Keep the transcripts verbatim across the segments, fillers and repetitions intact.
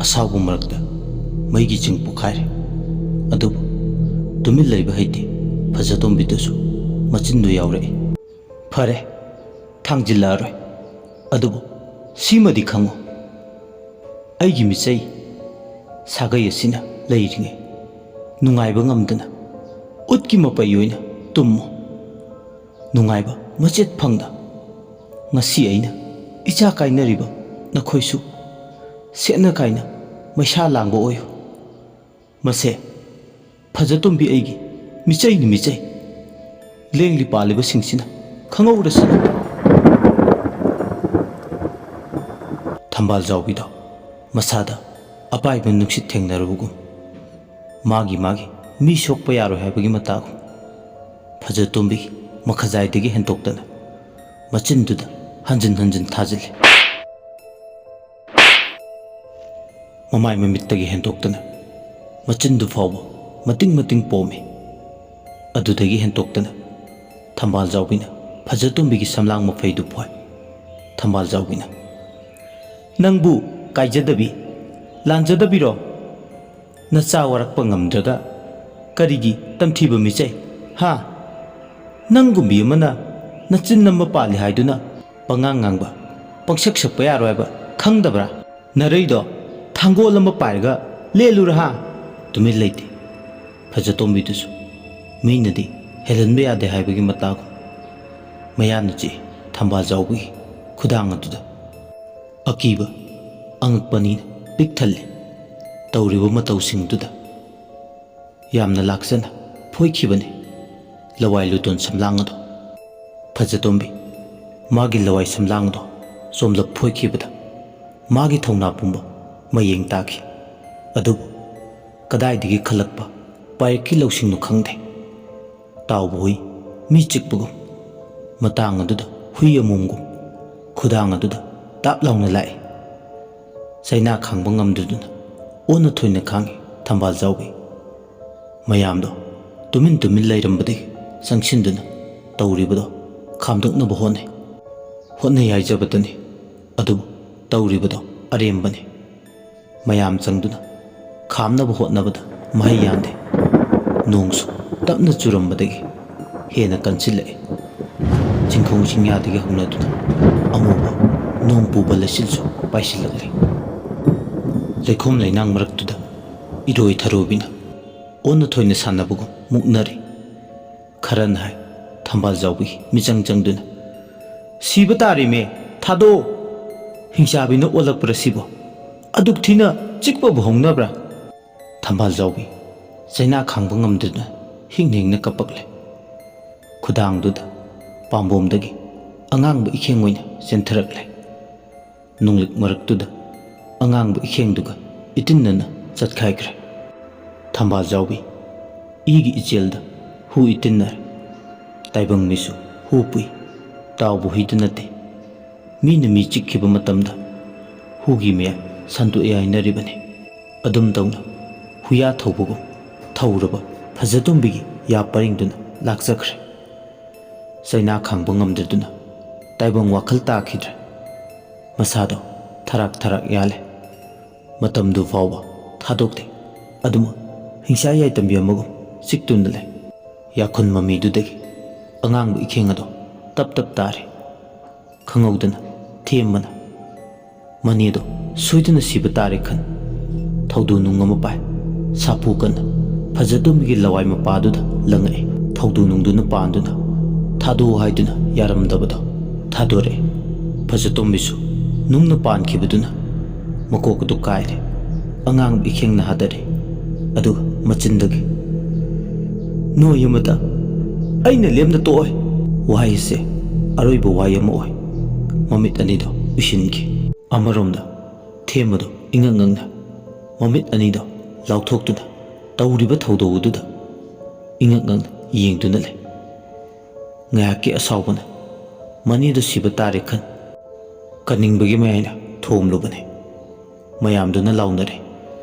ꯑꯁꯥꯎꯕ ꯃꯔꯛꯇ ꯃꯩꯒꯤ ꯆꯤꯡ ꯄꯣꯛꯈꯥꯏꯔꯦ꯫ ꯑꯗꯨꯕꯨ ꯇꯨꯃꯤꯟ ꯂꯩꯕ ꯍꯩꯇꯦ ꯐꯖꯇꯣꯝꯕꯤꯗꯨꯁꯨ꯫ ꯃꯆꯤꯟꯗꯨ ꯌꯥꯎꯔꯛꯏ꯫ "ꯐꯔꯦ, ꯊꯥꯡꯖꯤꯜꯂꯛꯑꯔꯣꯏ꯫ ꯑꯗꯨꯕꯨ ꯁꯤꯃꯗꯤ ꯈꯪꯉꯨ, ꯑꯩꯒꯤ ꯃꯤꯆꯩ ꯁꯥꯒꯩ ꯑꯁꯤꯅ ꯂꯩꯔꯤꯉꯩ ꯅꯨꯡꯉꯥꯏꯕ ꯉꯝꯗꯅ ꯎꯠꯀꯤ ꯃꯄꯩ ꯑꯣꯏꯅ ꯇꯨꯝꯃꯨ꯫ ꯅꯨꯡꯉꯥꯏꯕ ꯃꯆꯦꯠ ꯐꯪꯗ ꯉꯁꯤ ꯑꯩꯅ ꯏꯆꯥ ꯀꯥꯏꯅꯔꯤꯕ ꯅꯈꯣꯏꯁꯨ ꯁꯦꯠꯅ ꯀꯥꯏꯅ ꯃꯩꯁꯥ ꯂꯥꯡꯕ ꯑꯣꯏꯌꯨ꯫ ꯃꯁꯦ ꯐꯖꯇꯣꯝꯕꯤ ꯑꯩꯒꯤ ꯃꯤꯆꯩꯅꯤ, ꯃꯤꯆꯩ꯫ ꯂꯦꯡꯂꯤ ꯄꯥꯜꯂꯤꯕꯁꯤꯡꯁꯤꯅ ꯈꯪꯍꯧꯔꯁꯅꯨ꯫" ꯊꯝꯕꯥꯜ ꯖꯥꯎꯕꯤꯗꯣ ꯃꯁꯥꯗ ꯑꯄꯥꯏꯕ ꯅꯨꯡꯁꯤꯠ ꯊꯦꯡꯅꯔꯨꯕꯒꯨꯝ ꯃꯥꯒꯤ ꯃꯥꯒꯤ ꯃꯤ ꯁꯣꯛꯄ ꯌꯥꯔꯣꯏ ꯍꯥꯏꯕꯒꯤ ꯃꯇꯥꯒꯨꯝ ꯐꯖꯇꯣꯝꯕꯤꯒꯤ ꯃꯈꯖꯥꯏꯗꯒꯤ ꯍꯦꯟꯗꯣꯛꯇꯅ ꯃꯆꯤꯟꯗꯨꯗ ꯍꯟꯖꯤꯟ ꯍꯟꯖꯤꯟ ꯊꯥꯖꯤꯜꯂꯤ꯫ ꯃꯃꯥꯏ ꯃꯃꯤꯠꯇꯒꯤ ꯍꯦꯟꯗꯣꯛꯇꯅ ꯃꯆꯤꯟꯗꯨ ꯐꯥꯎꯕ ꯃꯇꯤꯡ ꯃꯇꯤꯡ ꯄꯣꯝꯃꯤ꯫ ꯑꯗꯨꯗꯒꯤ ꯍꯦꯟꯗꯣꯛꯇꯅ ꯊꯝꯕꯥꯜ ꯖꯥꯎꯕꯤꯅ ꯐꯖꯇꯣꯝꯕꯤꯒꯤ ꯁꯝꯂꯥꯡ ꯃꯐꯩꯗꯨ ꯐꯣꯏ꯫ ꯊꯝꯕꯥꯜ ꯖꯥꯎꯕꯤꯅ, "ꯅꯪꯕꯨ ꯀꯥꯏꯖꯗꯕꯤ, ꯂꯥꯟꯖꯗꯕꯤꯔꯣ? ꯅꯆꯥ ꯋꯥꯔꯛꯄ ꯉꯝꯗ꯭ꯔꯒ ꯀꯔꯤꯒꯤ ꯇꯝꯊꯤꯕ ꯃꯤꯆꯩ? ꯍꯥ? ꯅꯪꯒꯨꯝꯕꯤ ꯑꯃꯅ ꯅꯆꯤꯟ ꯑꯃ ꯄꯥꯜꯂꯤ ꯍꯥꯏꯗꯨꯅ ꯄꯉꯥꯡ ꯉꯥꯡꯕ, ꯄꯪꯁꯛ ꯁꯛꯄ ꯌꯥꯔꯣꯏ ꯍꯥꯏꯕ ꯈꯪꯗꯕ꯭ꯔꯥ? ꯅꯔꯩꯗꯣ ꯊꯥꯡꯒꯣꯜ ꯑꯃ ꯄꯥꯏꯔꯒ ꯂꯦꯜꯂꯨꯔꯥ ꯍꯥ?" ꯇꯨꯃꯤꯟ ꯂꯩꯇꯦ ꯐꯖꯇꯣꯝꯕꯤꯗꯨꯁꯨ꯫ ꯃꯤꯅꯗꯤ ꯍꯦꯜꯍꯟꯕ ꯌꯥꯗꯦ ꯍꯥꯏꯕꯒꯤ ꯃꯇꯥꯒꯨꯝ ꯃꯌꯥꯅ ꯆꯤꯛꯏ ꯊꯝꯕꯥꯜ ꯖꯥꯎꯕꯤꯒꯤ ꯈꯨꯗꯥꯡ ꯑꯗꯨꯗ꯫ ꯑꯀꯤꯕ, ꯑꯉꯛꯄꯅꯤꯅ ꯄꯤꯛ ꯊꯜꯂꯤ ꯇꯧꯔꯤꯕ ꯃꯇꯧꯁꯤꯡꯗꯨꯗ꯫ ꯌꯥꯝꯅ ꯂꯥꯛꯆꯅ ꯐꯣꯏꯈꯤꯕꯅꯤ ꯂꯋꯥꯏ ꯂꯨꯇꯣꯟ ꯁꯝꯂꯥꯡ ꯑꯗꯣ꯫ ꯐꯖꯇꯣꯝꯕꯤ ꯃꯥꯒꯤ ꯂꯋꯥꯏ ꯁꯝꯂꯥꯡ ꯑꯗꯣ ꯆꯣꯝꯂꯞ ꯐꯣꯏꯈꯤꯕꯗ ꯃꯥꯒꯤ ꯊꯧꯅꯥ ꯄꯨꯝꯕ ꯃꯌꯦꯡ ꯇꯥꯈꯤ꯫ ꯑꯗꯨꯕꯨ ꯀꯗꯥꯏꯗꯒꯤ ꯈꯜꯂꯛꯄ ꯄꯥꯏꯔꯛꯀꯤ ꯂꯧꯁꯤꯡꯅꯣ ꯈꯪꯗꯦ꯫ ꯇꯥꯎꯕ ꯍꯨꯏ ꯃꯤ ꯆꯤꯛꯄꯒꯨꯝ ꯃꯇꯥꯡ ꯑꯗꯨꯗ ꯍꯨꯏ ꯑꯃꯣꯝꯒꯨꯝ ꯈꯨꯗꯥꯡ ꯑꯗꯨꯗ ꯇꯥꯞ ꯂꯥꯎꯅ ꯂꯥꯛꯏ꯫ ꯆꯩꯅꯥ ꯈꯥꯡꯕ ꯉꯝꯗꯗꯨꯅ ꯑꯣꯟꯅ ꯊꯣꯏꯅ ꯈꯥꯡꯉꯤ ꯊꯝꯕꯥꯜ ꯖꯥꯎꯕꯤ꯫ ꯃꯌꯥꯝꯗꯣ ꯇꯨꯃꯤꯟ ꯇꯨꯃꯤꯟ ꯂꯩꯔꯝꯕꯗꯒꯤ ꯆꯪꯁꯤꯟꯗꯨꯅ ꯇꯧꯔꯤꯕꯗꯣ ꯈꯥꯝꯗꯣꯛꯅꯕ ꯍꯣꯠꯅꯩ꯫ ꯍꯣꯠꯅꯩ ꯍꯥꯏꯖꯕꯇꯅꯤ, ꯑꯗꯨꯕꯨ ꯇꯧꯔꯤꯕꯗꯣ ꯑꯔꯦꯝꯕꯅꯤ꯫ ꯃꯌꯥꯝ ꯆꯪꯗꯨꯅ ꯈꯥꯝꯅꯕ ꯍꯣꯠꯅꯕꯗ ꯃꯍꯩ ꯌꯥꯟꯗꯦ꯫ ꯅꯣꯡꯁꯨ ꯇꯞꯅ ꯆꯨꯔꯝꯕꯗꯒꯤ ꯍꯦꯟꯅ ꯀꯟꯁꯤꯜꯂꯛꯏ꯫ ꯆꯤꯡꯈꯣꯡ ꯆꯤꯡꯌꯥꯗꯒꯤ ꯍꯧꯅꯗꯨꯅ ꯑꯃꯨꯕ ꯅꯣꯡ ꯄꯨꯕ ꯂꯩꯆꯤꯜꯁꯨ ꯄꯥꯏꯁꯤꯜꯂꯛꯂꯤ꯫ ꯂꯩꯈꯣꯝ ꯂꯩꯅꯥꯡ ꯃꯔꯛꯇꯨꯗ ꯏꯔꯣꯏ ꯊꯔꯣꯕꯤꯅ ꯑꯣꯟꯅ ꯊꯣꯏꯅ ꯁꯥꯟꯅꯕꯒꯨꯝ ꯃꯨꯛꯅꯔꯤ꯫ ꯈꯔꯅ ꯍꯥꯏ, ꯊꯝꯕꯥꯜ ꯖꯥꯎꯕꯤ ꯃꯤꯆꯪ ꯆꯪꯗꯨꯅ, "ꯁꯤꯕ ꯇꯥꯔꯦꯃꯦ, ꯊꯥꯗꯣꯛꯑꯣ! ꯍꯤꯡꯆꯥꯕꯤꯅ ꯑꯣꯜꯂꯛꯄ꯭ꯔꯥ ꯁꯤꯕꯣ? ꯑꯗꯨꯛ ꯊꯤꯅ ꯆꯤꯛꯄꯕꯨ ꯍꯧꯅꯕ꯭ꯔꯥ?" ꯊꯝꯕꯥꯜ ꯖꯥꯎꯕꯤ ꯆꯩꯅꯥ ꯈꯥꯡꯕ ꯉꯝꯗꯗꯨꯅ ꯍꯤꯡ ꯍꯤꯡꯅ ꯀꯞꯄꯛꯂꯦ꯫ ꯈꯨꯗꯥꯡꯗꯨꯗ ꯄꯥꯝꯕꯣꯝꯗꯒꯤ ꯑꯉꯥꯡꯕ ꯏꯈꯦꯡ ꯑꯣꯏꯅ ꯆꯦꯟꯊꯔꯛꯂꯦ꯫ ꯅꯨꯡꯂꯤꯛ ꯃꯔꯛꯇꯨꯗ ꯑꯉꯥꯡꯕ ꯏꯈꯦꯡꯗꯨꯒ ꯏꯇꯤꯟꯅꯅ ꯆꯠꯈꯥꯏꯈ꯭ꯔꯦ꯫ ꯊꯝꯕꯥꯜ ꯖꯥꯎꯕꯤ ꯏꯒꯤ ꯏꯆꯦꯜꯗ ꯍꯨ ꯏꯇꯤꯟꯅꯔꯦ꯫ ꯇꯥꯏꯕꯪ ꯃꯤꯁꯨ ꯍꯨ ꯄꯨꯏ, ꯇꯥꯎꯕ ꯍꯨꯏꯗꯨ ꯅꯠꯇꯦ꯫ ꯃꯤꯅ ꯃꯤ ꯆꯤꯛꯈꯤꯕ ꯃꯇꯝꯗ ꯍꯨꯒꯤ ꯃꯌꯥꯏ ꯁꯟꯗꯣꯛꯑꯦ ꯍꯥꯏꯅꯔꯤꯕꯅꯤ꯫ ꯑꯗꯨꯝ ꯇꯧꯅ ꯍꯨꯌꯥ ꯊꯧꯕꯒꯨꯝ ꯊꯧꯔꯕ ꯐꯖꯇꯣꯝꯕꯤꯒꯤ ꯌꯥ ꯄꯔꯤꯡꯗꯨꯅ ꯂꯥꯛꯆꯈ꯭ꯔꯦ꯫ ꯆꯩꯅꯥ ꯈꯥꯡꯕ ꯉꯝꯗꯗꯨꯅ ꯇꯥꯏꯕꯪ ꯋꯥꯈꯜ ꯇꯥꯈꯤꯗ꯭ꯔꯦ꯫ ꯃꯁꯥꯗꯣ ꯊꯔꯥꯛ ꯊꯔꯥꯛ ꯌꯥꯜꯂꯦ꯫ ꯃꯇꯝꯗꯨ ꯐꯥꯎꯕ ꯊꯥꯗꯣꯛꯇꯦ꯫ ꯑꯗꯨꯃꯛ ꯍꯤꯡꯁꯥ ꯌꯥꯏꯇꯝꯕꯤ ꯑꯃꯒꯨꯝ ꯆꯤꯛꯇꯨꯅ ꯂꯩ꯫ ꯌꯥꯈꯨꯟ ꯃꯃꯤꯗꯨꯗꯒꯤ ꯑꯉꯥꯡꯕ ꯏꯈꯦꯡ ꯑꯗꯣ ꯇꯞ ꯇꯞ ꯇꯥꯔꯤ꯫ ꯈꯪꯍꯧꯗꯅ ꯊꯦꯝꯕꯅ ꯃꯅꯦꯗꯣ ꯁꯣꯏꯗꯅ ꯁꯤꯕ ꯇꯥꯔꯦ ꯈꯟ ꯊꯧꯗꯨ ꯅꯨꯡ ꯑꯃ ꯄꯥꯏ꯫ ꯁꯥꯐꯨ ꯀꯟꯅ ꯐꯖꯇꯣꯝꯕꯤꯒꯤ ꯂꯋꯥꯏ ꯃꯄꯥꯗꯨꯗ ꯂꯪꯉꯛꯏ꯫ ꯊꯧꯗꯨ ꯅꯨꯡꯗꯨꯅ ꯄꯥꯟꯗꯨꯅ ꯊꯥꯗꯣꯛꯎ ꯍꯥꯏꯗꯨꯅ ꯌꯥꯔꯝꯗꯕꯗꯣ ꯊꯥꯗꯣꯔꯛꯏ꯫ ꯐꯖꯇꯣꯝꯕꯤꯁꯨ ꯅꯨꯡꯅ ꯄꯥꯟꯈꯤꯕꯗꯨꯅ ꯃꯀꯣꯛ ꯑꯗꯨ ꯀꯥꯏꯔꯦ꯫ ꯑꯉꯥꯡꯕ ꯏꯈꯦꯡꯅ ꯍꯥꯗꯔꯦ꯫ ꯑꯗꯨꯒ ꯃꯆꯤꯟꯗꯒꯤ, "ꯅꯣꯏ ꯑꯃꯇ ꯑꯩꯅ ꯂꯦꯝꯅ ꯇꯣꯛꯑꯣꯏ!" ꯋꯥꯍꯩ ꯑꯁꯦ ꯑꯔꯣꯏꯕ ꯋꯥꯍꯩ ꯑꯃ ꯑꯣꯏ꯫ ꯃꯃꯤꯠ ꯑꯅꯤꯗꯣ ꯎꯏꯁꯤꯟꯈꯤ꯫ ꯑꯃꯔꯣꯝꯗ ꯊꯦꯝꯕꯗꯣ ꯏꯉꯛ ꯉꯛꯅ ꯃꯃꯤꯠ ꯑꯅꯤꯗꯣ ꯂꯥꯎꯊꯣꯛꯇꯨꯅ ꯇꯧꯔꯤꯕ ꯊꯧꯗꯣꯛ ꯑꯗꯨꯗ ꯏꯉꯛ ꯉꯛꯅ ꯌꯦꯡꯗꯨꯅ ꯂꯩ꯫ ꯉꯥꯏꯍꯥꯛꯀꯤ ꯑꯁꯥꯎꯕꯅ ꯃꯅꯦꯗꯨ ꯁꯤꯕ ꯇꯥꯔꯦ ꯈꯟ ꯀꯟꯅꯤꯡꯕꯒꯤ ꯃꯌꯥꯏꯅ ꯊꯣꯝꯂꯨꯕꯅꯤ꯫ ꯃꯌꯥꯝꯗꯨꯅ ꯂꯥꯎꯅꯔꯦ,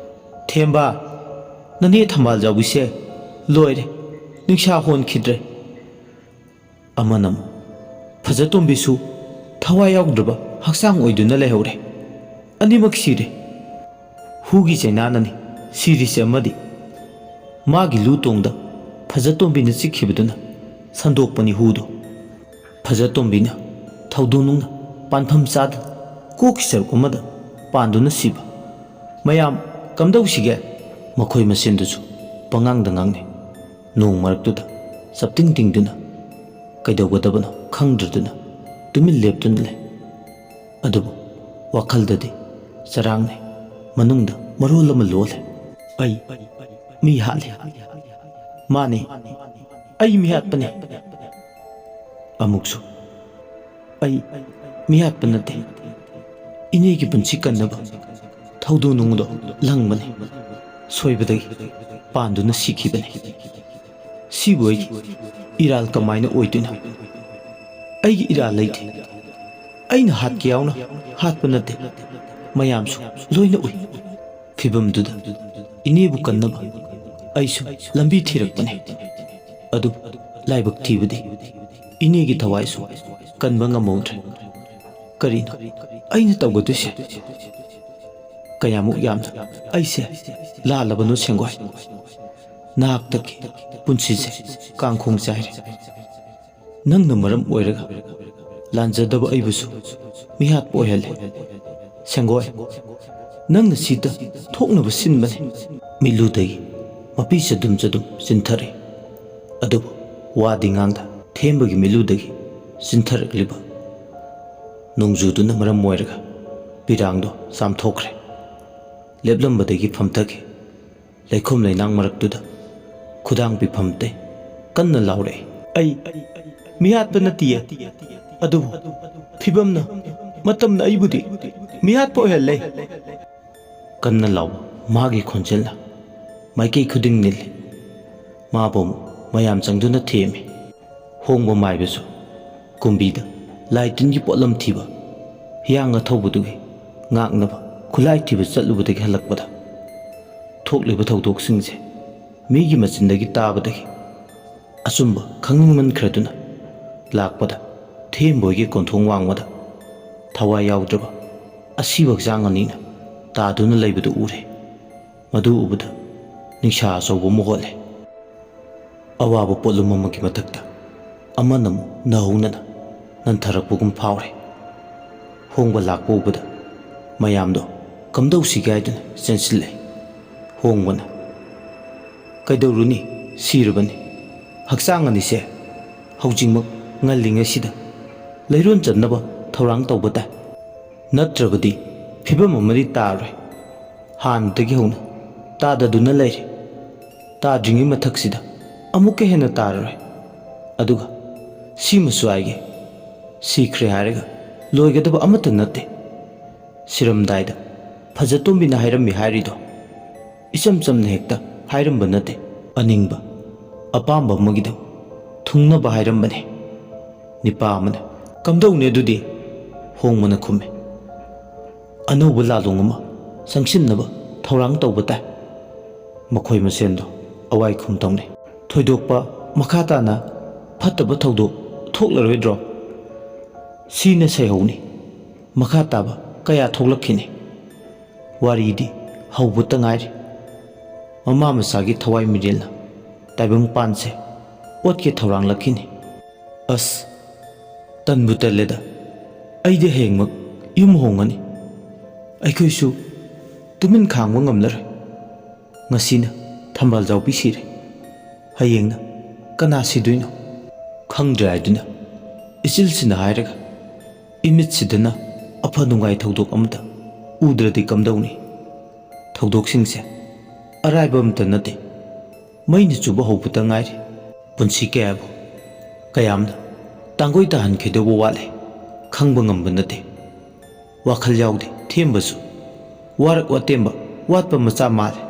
"ꯊꯦꯝꯕ, ꯅꯅꯦ ꯊꯝꯕꯥꯜ ꯖꯥꯎꯕꯤꯁꯦ ꯂꯣꯏꯔꯦ, ꯅꯤꯡꯁꯥ ꯍꯣꯟꯈꯤꯗ꯭ꯔꯦ"꯫ ꯑꯃꯅ ꯑꯃꯨꯛ, "ꯐꯖꯇꯣꯝꯕꯤꯁꯨ ꯊꯋꯥꯏ ꯌꯥꯎꯗ꯭ꯔꯕ ꯍꯛꯆꯥꯡ ꯑꯣꯏꯗꯨꯅ ꯂꯩꯍꯧꯔꯦ꯫ ꯑꯅꯤꯃꯛ ꯁꯤꯔꯦ"꯫ ꯍꯨꯒꯤ ꯆꯩꯅꯥꯅꯅꯤ ꯁꯤꯔꯤꯁꯦ ꯑꯃꯗꯤ꯫ ꯃꯥꯒꯤ ꯂꯨ ꯇꯣꯡꯗ ꯐꯖꯇꯣꯝꯕꯤꯅ ꯆꯤꯛꯈꯤꯕꯗꯨꯅ ꯁꯟꯗꯣꯛꯄꯅꯤ ꯍꯨꯗꯣ꯫ ꯐꯖꯇꯣꯝꯕꯤꯅ ꯊꯧꯗꯣꯛ ꯅꯨꯡꯅ ꯄꯥꯟꯐꯝ ꯆꯥꯗꯅ ꯀꯣꯛꯀꯤ ꯁꯔꯨꯛ ꯑꯃꯗ ꯄꯥꯟꯗꯨꯅ ꯁꯤꯕ꯫ ꯃꯌꯥꯝ ꯀꯝꯗꯧꯁꯤꯒꯦ? ꯃꯈꯣꯏ ꯃꯁꯦꯟꯗꯨꯁꯨ ꯄꯉꯥꯡꯗ ꯉꯥꯡꯅꯩ꯫ ꯅꯣꯡ ꯃꯔꯛꯇꯨꯗ ꯆꯞꯇꯤꯡ ꯇꯤꯡꯗꯨꯅ ꯀꯩꯗꯧꯒꯗꯕꯅꯣ ꯈꯪꯗ꯭ꯔꯗꯨꯅ ꯇꯨꯃꯤꯟ ꯂꯦꯞꯇꯨꯅ ꯂꯩ꯫ ꯑꯗꯨꯕꯨ ꯋꯥꯈꯜꯗꯗꯤ ꯆꯔꯥꯡꯅꯩ, ꯃꯅꯨꯡꯗ ꯃꯔꯣꯜ ꯑꯃ ꯂꯣꯜꯂꯦ꯫ ꯑꯩ ꯃꯤ ꯍꯥꯠꯂꯦ꯫ ꯃꯥꯅꯦ, ꯑꯩ ꯃꯤ ꯍꯥꯠꯄꯅꯦ꯫ ꯑꯃꯨꯛꯁꯨ ꯑꯩ ꯃꯤ ꯍꯥꯠꯄ ꯅꯠꯇꯦ꯫ ꯏꯅꯦꯒꯤ ꯄꯨꯟꯁꯤ ꯀꯟꯅꯕ ꯊꯧꯗꯣꯛ ꯅꯨꯡꯗꯣ ꯂꯪꯕꯅꯤ꯫ ꯁꯣꯏꯕꯗꯒꯤ ꯄꯥꯟꯗꯨꯅ ꯁꯤꯈꯤꯕꯅꯤ꯫ ꯁꯤꯕꯨ ꯑꯩꯒꯤ ꯏꯔꯥꯜ ꯀꯃꯥꯏꯅ ꯑꯣꯏꯗꯣꯏꯅꯣ? ꯑꯩꯒꯤ ꯏꯔꯥꯜ ꯂꯩꯇꯦ꯫ ꯑꯩꯅ ꯍꯥꯠꯀꯦ ꯌꯥꯎꯅ ꯍꯥꯠꯄ ꯅꯠꯇꯦ꯫ ꯃꯌꯥꯝꯁꯨ ꯂꯣꯏꯅ ꯎꯏ꯫ ꯐꯤꯕꯝꯗꯨꯗ ꯏꯅꯦꯕꯨ ꯀꯟꯅꯕ ꯑꯩꯁꯨ ꯂꯝꯕꯤ ꯊꯤꯔꯛꯄꯅꯤ꯫ ꯑꯗꯨ ꯂꯥꯏꯕꯛ ꯊꯤꯕꯗꯤ ꯏꯅꯦꯒꯤ ꯊꯋꯥꯏꯁꯨ ꯀꯟꯕ ꯉꯝꯍꯧꯗ꯭ꯔꯦ꯫ ꯀꯔꯤꯅꯣ ꯑꯩꯅ ꯇꯧꯒꯗꯣꯏꯁꯦ? ꯀꯌꯥꯃꯨꯛ ꯌꯥꯝꯅ ꯑꯩꯁꯦ ꯂꯥꯜꯂꯕꯅꯣ ꯁꯦꯡꯒꯣꯏ? ꯅꯍꯥꯛꯇꯒꯤ ꯄꯨꯟꯁꯤꯁꯦ ꯀꯥꯡꯈꯣꯡ ꯆꯥꯏꯔꯦ꯫ ꯅꯪꯅ ꯃꯔꯝ ꯑꯣꯏꯔꯒ ꯂꯥꯟꯖꯗꯕ ꯑꯩꯕꯨꯁꯨ ꯃꯤꯍꯥꯠꯄ ꯑꯣꯏꯍꯜꯂꯦ꯫ ꯁꯦꯡꯒꯣꯏ, ꯅꯪꯅ ꯁꯤꯗ ꯊꯣꯛꯅꯕ ꯁꯤꯟꯕꯅꯤ꯫ ꯃꯤꯠꯂꯨꯗꯒꯤ ꯃꯄꯤ ꯆꯗꯨꯝ ꯆꯗꯨꯝ ꯆꯤꯟꯊꯔꯛꯏ꯫ ꯑꯗꯨꯕꯨ ꯋꯥꯗꯤ ꯉꯥꯡꯗ ꯊꯦꯝꯕꯒꯤ ꯃꯤꯠꯂꯨꯗꯒꯤ ꯆꯤꯟꯊꯔꯛꯂꯤꯕ ꯅꯣꯡꯖꯨꯗꯨꯅ ꯃꯔꯝ ꯑꯣꯏꯔꯒ ꯄꯤꯔꯥꯡꯗꯣ ꯆꯥꯝꯊꯣꯛꯈ꯭ꯔꯦ꯫ ꯂꯦꯞꯂꯝꯕꯗꯒꯤ ꯐꯝꯊꯈꯤ꯫ ꯂꯩꯈꯣꯝ ꯂꯩꯅꯥꯡ ꯃꯔꯛꯇꯨꯗ ꯈꯨꯗꯥꯡ ꯄꯤꯐꯝ ꯇꯩ ꯀꯟꯅ ꯂꯥꯎꯔꯛꯏ꯫ ꯑꯩ ꯃꯤꯍꯥꯠꯄ ꯅꯠꯇꯤꯌꯦ, ꯑꯗꯨꯕꯨ ꯐꯤꯕꯝꯅ, ꯃꯇꯝꯅ ꯑꯩꯕꯨꯗꯤ ꯃꯤꯍꯥꯠꯄ ꯑꯣꯏꯍꯜꯂꯦ꯫ ꯀꯟꯅ ꯂꯥꯎꯕ ꯃꯥꯒꯤ ꯈꯣꯟꯖꯦꯜꯅ ꯃꯥꯏꯀꯩ ꯈꯨꯗꯤꯡ ꯅꯤꯜꯂꯤ꯫ ꯃꯥꯕꯨ ꯑꯃꯨꯛ ꯃꯌꯥꯝ ꯆꯪꯗꯨꯅ ꯊꯦꯝꯃꯤ꯫ ꯍꯣꯡꯕ ꯃꯥꯏꯕꯁꯨ ꯀꯨꯝꯕꯤꯗ ꯂꯥꯏ ꯇꯤꯟꯒꯤ ꯄꯣꯠꯂꯝ ꯊꯤꯕ, ꯍꯤꯌꯥꯡ ꯑꯊꯧꯕꯗꯨꯒꯤ ꯉꯥꯛꯅꯕ ꯈꯨꯠꯂꯥꯏ ꯊꯤꯕ ꯆꯠꯂꯨꯕꯗꯒꯤ ꯍꯜꯂꯛꯄꯗ ꯊꯣꯛꯂꯤꯕ ꯊꯧꯗꯣꯛꯁꯤꯡꯁꯦ ꯃꯤꯒꯤ ꯃꯆꯤꯟꯗꯒꯤ ꯇꯥꯕꯗꯒꯤ ꯑꯆꯨꯝꯕ ꯈꯪꯅꯤꯡꯃꯟꯈ꯭ꯔꯗꯨꯅ ꯂꯥꯛꯄꯗ ꯊꯦꯝꯕꯣꯏꯒꯤ ꯀꯣꯟꯊꯣꯡ ꯋꯥꯡꯃꯗ ꯊꯋꯥꯏ ꯌꯥꯎꯗ꯭ꯔꯕ ꯑꯁꯤꯕ ꯍꯛꯆꯥꯡ ꯑꯅꯤꯅ ꯇꯥꯗꯨꯅ ꯂꯩꯕꯗꯨ ꯎꯔꯦ꯫ ꯃꯗꯨ ꯎꯕꯗ ꯅꯤꯡꯁꯥ ꯑꯆꯧꯕ ꯑꯃ ꯍꯣꯜꯂꯦ꯫ ꯑꯋꯥꯕ ꯄꯣꯠꯂꯨꯝ ꯑꯃꯒꯤ ꯃꯊꯛꯇ ꯑꯃꯅ ꯑꯃꯨꯛ ꯅꯧꯍꯧꯅꯅ ꯅꯟꯊꯔꯛꯄꯒꯨꯝ ꯐꯥꯎꯔꯦ꯫ ꯍꯣꯡꯕ ꯂꯥꯛꯄ ꯎꯕꯗ ꯃꯌꯥꯝꯗꯣ ꯀꯝꯗꯧꯁꯤꯒꯦ ꯍꯥꯏꯗꯨꯅ ꯆꯦꯟꯁꯤꯜꯂꯦ꯫ ꯍꯣꯡꯕꯅ, "ꯀꯩꯗꯧꯔꯨꯅꯤ, ꯁꯤꯔꯕꯅꯤ꯫ ꯍꯛꯆꯥꯡ ꯑꯅꯤꯁꯦ ꯍꯧꯖꯤꯛꯃꯛ ꯉꯜꯂꯤꯉꯩꯁꯤꯗ ꯂꯩꯔꯣꯟ ꯆꯟꯅꯕ ꯊꯧꯔꯥꯡ ꯇꯧꯕ ꯇꯥꯏ꯫ ꯅꯠꯇ꯭ꯔꯕꯗꯤ ꯐꯤꯕꯝ ꯑꯃꯗꯤ ꯇꯥꯔꯣꯏ꯫ ꯍꯥꯟꯅꯗꯒꯤ ꯍꯧꯅ ꯇꯥꯗꯗꯨꯅ ꯂꯩꯔꯦ꯫ ꯇꯥꯗ꯭ꯔꯤꯉꯩ ꯃꯊꯛꯁꯤꯗ ꯑꯃꯨꯛꯀ ꯍꯦꯟꯅ ꯇꯥꯔꯔꯣꯏ꯫ ꯑꯗꯨꯒ ꯁꯤꯃꯁꯨ ꯍꯥꯏꯒꯦ, ꯁꯤꯈ꯭ꯔꯦ ꯍꯥꯏꯔꯒ ꯂꯣꯏꯒꯗꯕ ꯑꯃꯠꯇ ꯅꯠꯇꯦ꯫ ꯁꯤꯔꯝꯗꯥꯏꯗ ꯐꯖꯇꯣꯝꯕꯤꯅ ꯍꯥꯏꯔꯝꯃꯤ ꯍꯥꯏꯔꯤꯗꯣ ꯏꯆꯝ ꯆꯝꯅ ꯍꯦꯛꯇ ꯍꯥꯏꯔꯝꯕ ꯅꯠꯇꯦ꯫ ꯑꯅꯤꯡꯕ, ꯑꯄꯥꯝꯕ ꯑꯃꯒꯤꯗꯃꯛ ꯊꯨꯡꯅꯕ ꯍꯥꯏꯔꯝꯕꯅꯦ꯫ ꯅꯤꯄꯥ ꯑꯃꯅ, "ꯀꯝꯗꯧꯅꯤ ꯑꯗꯨꯗꯤ?" ꯍꯣꯡꯕꯅ ꯈꯨꯝꯃꯤ, "ꯑꯅꯧꯕ ꯂꯥꯂꯣꯡ ꯑꯃ ꯆꯪꯁꯤꯟꯅꯕ ꯊꯧꯔꯥꯡ ꯇꯧꯕ ꯇꯥꯏ꯫" ꯃꯈꯣꯏ ꯃꯁꯦꯟꯗꯣ ꯑꯋꯥꯏ ꯈꯨꯝ ꯇꯧꯅꯩ꯫ "ꯊꯣꯏꯗꯣꯛꯄ ꯃꯈꯥ ꯇꯥꯅ ꯐꯠꯇꯕ ꯊꯧꯗꯣꯛ ꯊꯣꯛꯂꯔꯣꯏꯗ꯭ꯔꯣ? ꯁꯤꯅ ꯁꯩꯍꯧꯅꯤ꯫ ꯃꯈꯥ ꯇꯥꯕ ꯀꯌꯥ ꯊꯣꯛꯂꯛꯈꯤꯅꯤ꯫ ꯋꯥꯔꯤꯗꯤ ꯍꯧꯕꯇ ꯉꯥꯏꯔꯤ꯫" ꯃꯃꯥ ꯃꯆꯥꯒꯤ ꯊꯋꯥꯏ ꯃꯤꯔꯦꯜꯅ ꯇꯥꯏꯕꯪꯄꯥꯟꯁꯦ ꯑꯣꯠꯀꯦ ꯊꯧꯔꯥꯡꯂꯛꯈꯤꯅꯤ꯫ ꯑꯁ, ꯇꯟꯕꯨ ꯇꯜꯂꯦꯗ꯫ ꯑꯩꯗꯤ ꯍꯌꯦꯡꯃꯛ ꯌꯨꯝ ꯍꯣꯡꯉꯅꯤ꯫ ꯑꯩꯈꯣꯏꯁꯨ ꯇꯨꯃꯤꯟ ꯈꯥꯡꯕ ꯉꯝꯂꯔꯣꯏ꯫ ꯉꯁꯤꯅ ꯊꯝꯕꯥꯜ ꯖꯥꯎꯕꯤ ꯁꯤꯔꯦ, ꯍꯌꯦꯡꯅ ꯀꯅꯥ ꯁꯤꯗꯣꯏꯅꯣ? ꯈꯪꯗ꯭ꯔꯦ ꯍꯥꯏꯗꯨꯅ ꯏꯆꯤꯜꯁꯤꯅ ꯍꯥꯏꯔꯒ ꯏꯃꯤꯠꯁꯤꯗꯅ ꯑꯐ ꯅꯨꯡꯉꯥꯏ ꯊꯧꯗꯣꯛ ꯑꯃꯇ ꯎꯗ꯭ꯔꯗꯤ ꯀꯝꯗꯧꯅꯤ? ꯊꯧꯗꯣꯛꯁꯤꯡꯁꯦ ꯑꯔꯥꯏꯕ ꯑꯃꯇ ꯅꯠꯇꯦ꯫ ꯃꯩꯅ ꯆꯨꯕ ꯍꯧꯕꯇ ꯉꯥꯏꯔꯤ꯫ ꯄꯨꯟꯁꯤ ꯀꯌꯥꯕꯨ ꯀꯌꯥꯝꯅ ꯇꯥꯡꯒꯣꯏ ꯇꯥꯍꯟꯈꯤꯗꯧꯕ ꯋꯥꯠꯂꯤ, ꯈꯪꯕ ꯉꯝꯕ ꯅꯠꯇꯦ꯫ ꯋꯥꯈꯜ ꯌꯥꯎꯗꯦ ꯊꯦꯝꯕꯁꯨ꯫ ꯋꯥꯔꯛ ꯋꯥꯇꯦꯝꯕ ꯋꯥꯠꯄ ꯃꯆꯥ ꯃꯥꯜꯂꯦ꯫